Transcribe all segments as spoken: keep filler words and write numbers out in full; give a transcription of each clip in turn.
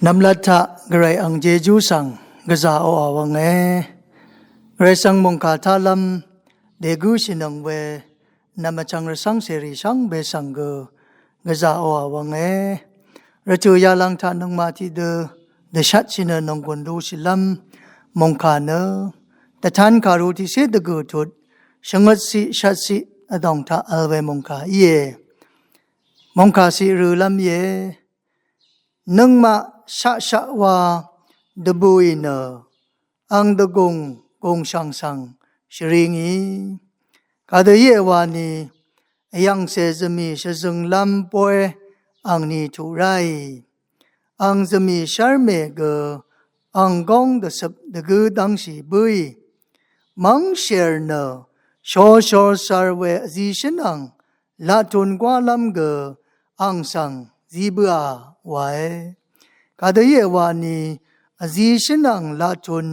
Nvmlat taq Gvray ang Jejú svng gvzà oqà wvnge. Gvray svng mòngkà taqlv́m dègǿshìnøng we nvmvchvng rvcv́ng cèrì shvngbe svng gø gvzà oqà wvnge. Rvtø̀ yalvng taq nøngmaq tiqdø dvshatshì nø nònggùn lushìlv́m mòngkà nø dvtan kàru tiqcé dvgø̀ tut shvngøt ciq shvt ciq vdòng taq vl we mòngkà íe. Mòngkà ciq rølv́m íe. Nøngmaq shaqshaq wa dvbùì nø ang dvgùng gùngshv̀ng svng shvringì. Kadø íe wani vyv̀ngcè zvmì shvzønglv́m bóy angni tuq ráì. Ang zvmì shv́rmè gø ang góng dvcøp dvgǿ dv́ngshì bǿì. Mv́ngshèr nø shorshor sar we vzi shǿnvng laqtun gwálv́m gø ang svng zí bǿà wae. Kadø íe wani vzi shǿnvng laqtun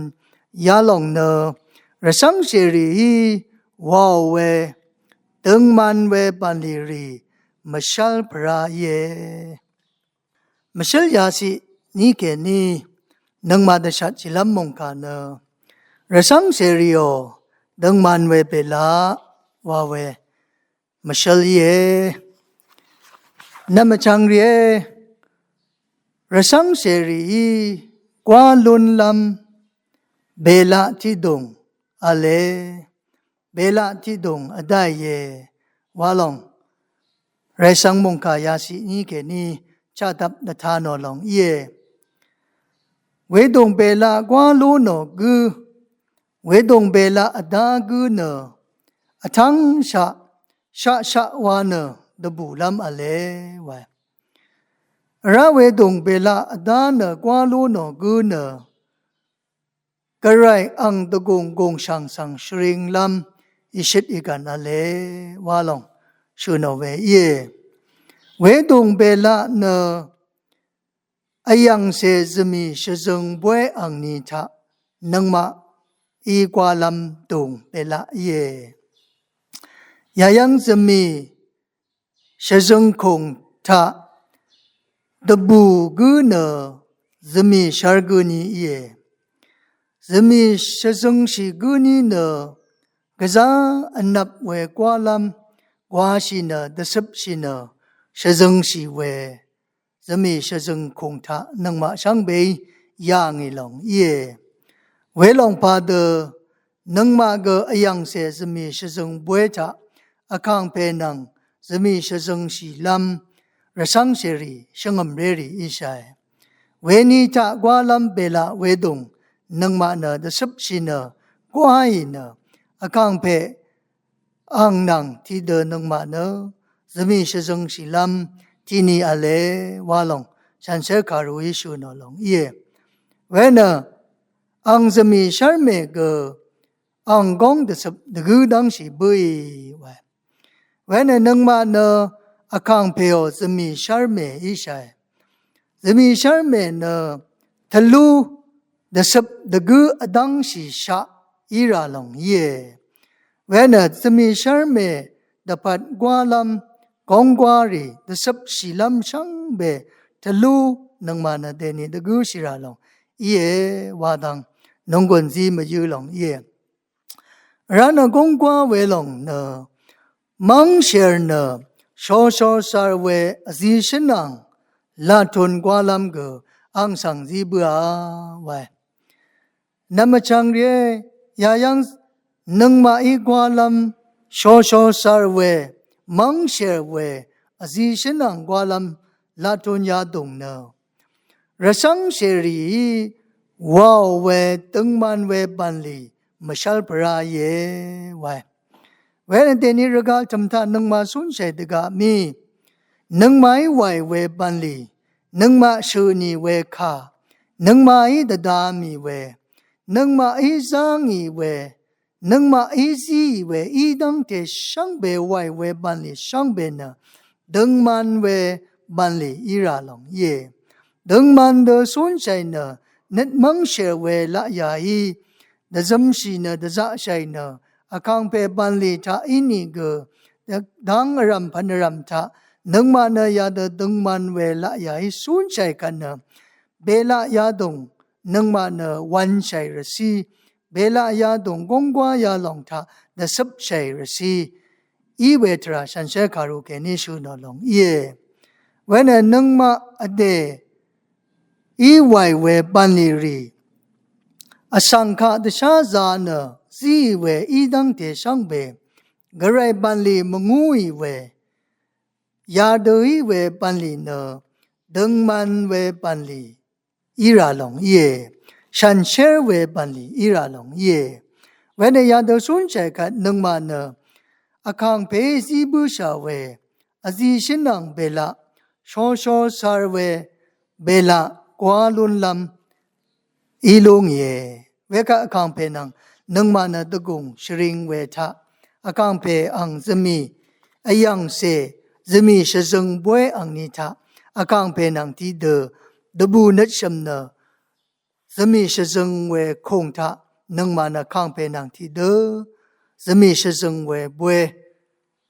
yalòng nø rvcv́ng cèrìí waò we døngman we bv̀nlì rì mvshv́l pvrá íe. Mvshǿl yaciq ní kèní nøngmaq dvshatshìlv́m mòngkà nø rvcv́ng cèrìò døngman we bèlaq wa we mvshǿl íe. Nvmvchvng rìé, rvcv́ng cèrìí gwá lúnlv́m bèlaq tiqdùng v̄le. Bèlaq tiqdùng vdáìe wa lòng. Rvcv́ng mòngkà yaciq ní kèní chaqdvp dvta nò lòng íe. Wedùng bèlaq gwá lú nò gǿ, wedùng bèlaq vdá gǿ nø vtv́ngshaq shaqshaq wa nø dvbùlv́m v̄le wae. Vrá wedùng bèlaq vdá nø gwá lú nò gǿ nø Gvray ang dvgùng gùngshv̀ng svng shvringlv́m ìshøt ìgv̀n v̄le wa lòng shø̀ nò we íe. Wedùng bèlaq nø vyv̀ngcè zvmì shvzøng bóy angni taq nøngmaqí gwálv́m dùng bèlaq íe. Yayv́ng zvmì shvzøngkùng taq dvbù gǿ nø zvmì shv́r gǿ ní íe. Zvmì shvzøngshì gǿ ní nø gvzá vnvp we gwálv́m gwashì nø dvcøpshì nø shvzøngshì we zvmì shvzøngkùng taq nøngmaq shvngbeí yà ngì lòng íe. Welòng padø nøngmaq gø vyv̀ngcè zvmì shvzøng bóy taq vkàngpè nvng zvmì shvzøngshìlv́m rvcv́ng cèrì shvngø̀mrérì íshàe. Weni taq gwálv́m bèlaq wedùng nøngmaq nø dvcøpshì nø gwáì nø vkàngpè ang nvng tiqdø nøngmaq nø zvmì shvzøngshìlv́m tiqni v̄le wa lòng shanshér kàruí shø̀ nò lòng íe. Wenø ang zvmì shv́rmè gø ang góng dvcøp dvgǿ dv́ngshì bǿì wae. Wenø nøngmaq nø vkàngpèò zvmì shv́rmè íshàe. Zvmì shv́rmè nø tvlú dvcøp dvgǿ vdv́ngshì shaq í rà lòng íe. Wenø zvmì shv́rmè dvpvt gwálv́m gónggwárì dvcøpshìlv́m shvngbe tvlú nøngmaq nø dèni dvgǿshì rà lòng íe wa dang nònggùn zí mvyǿ lòng íe. Vrá nø gónggwá we lòng nø mv́ngshèr nø shorshor sar we vzi shǿnvng laqtun gwálv́m gø ang svng zí bǿà wae. Nvmvchvng rìé, yayv́ng nøngmaqí gwálv́m shorshor sar we mv́ngshèr we vzi shǿnvng gwálv́m laqtun yadùng nø rvcv́ng cèrìí waò we døngman we bv̀nlì mvshv́l pvrá íe wae. Wenø dèni rvgaq tø̀m taq nøngmaq cúnshàì dvgaq mí nøngmaqí wàì we bv̀nlì, nøngmaq shø̀ nì we kà, nøngmaqí dvda mì we, nøngmaqí zá ngì we, nøngmaqí zíì we í dv́ngte shvngbe wàì we bv̀nlì shvngbe nø døngman we bv̀nlì í rà lòng íe. Døngman dø cúnshàì nø nøt mv́ngshèr we laqyàí dvzømshì nø dvzaqshàì nø vkàngpè bv̀nlì taq ínìgø dang vrv̀m pvn vrv̀m taq nøngmaq nø yadø døngman we laqyàí cúnshàì kvt nø Belaq yadùng nøngmaq nø wv̄nshàì rvcí, belaq yadùng gónggwá yalòng taq dvcøpshàì rvcí, í we tvrà shànshér kàru kèní shø̀ nò lòng íe. Wenø nøngmaq vdè í wàì we bv̀nlì rì vsvng kaq dvsházā nø zíì we í dv́ngte shvngbe gvray bv̀nlì mvngúì we yadø í we bv̀nlì nø døngman we bv̀nlì í rà lòng íe. Shànshér we bv̀nlì í rà lòng íe. Wenø yadø cúnshàì kvt nøngmaq nø vkàngpèí zí bǿshà we vzi shǿnàng belaq, shosho sar we belaq gwá lúnlv́m í lú ngìe. Wekvt vkàngpè nvng nøngmaq nø dvgùng shvring we taq vkàngpè ang zvmì vyv̀ngcè, zvmì shvzøng bóy angni taq vkàngpè nvng tiqdø dvbù nøtshø̀m nø zvmì shvzøng we kùng taq nøngmaq nø vkàngpè nvng tiqdø zvmì shvzøng we bóy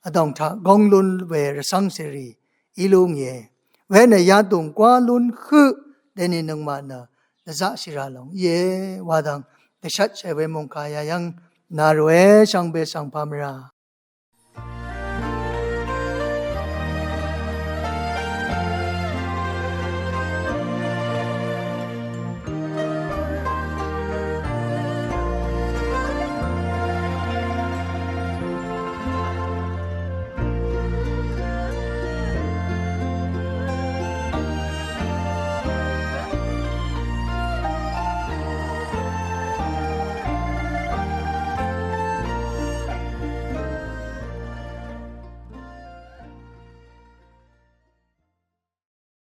vdòng taq góng lún we rvcv́ng cèrì í lú ngìe. Wenø yadùng gwá lún høq deni nøngmaq nø dvzaqshì rà lòng íe. Wadvng dvshvtshè we mòngkà yayv́ng nà ròe. Shvngbe svng pà mvrà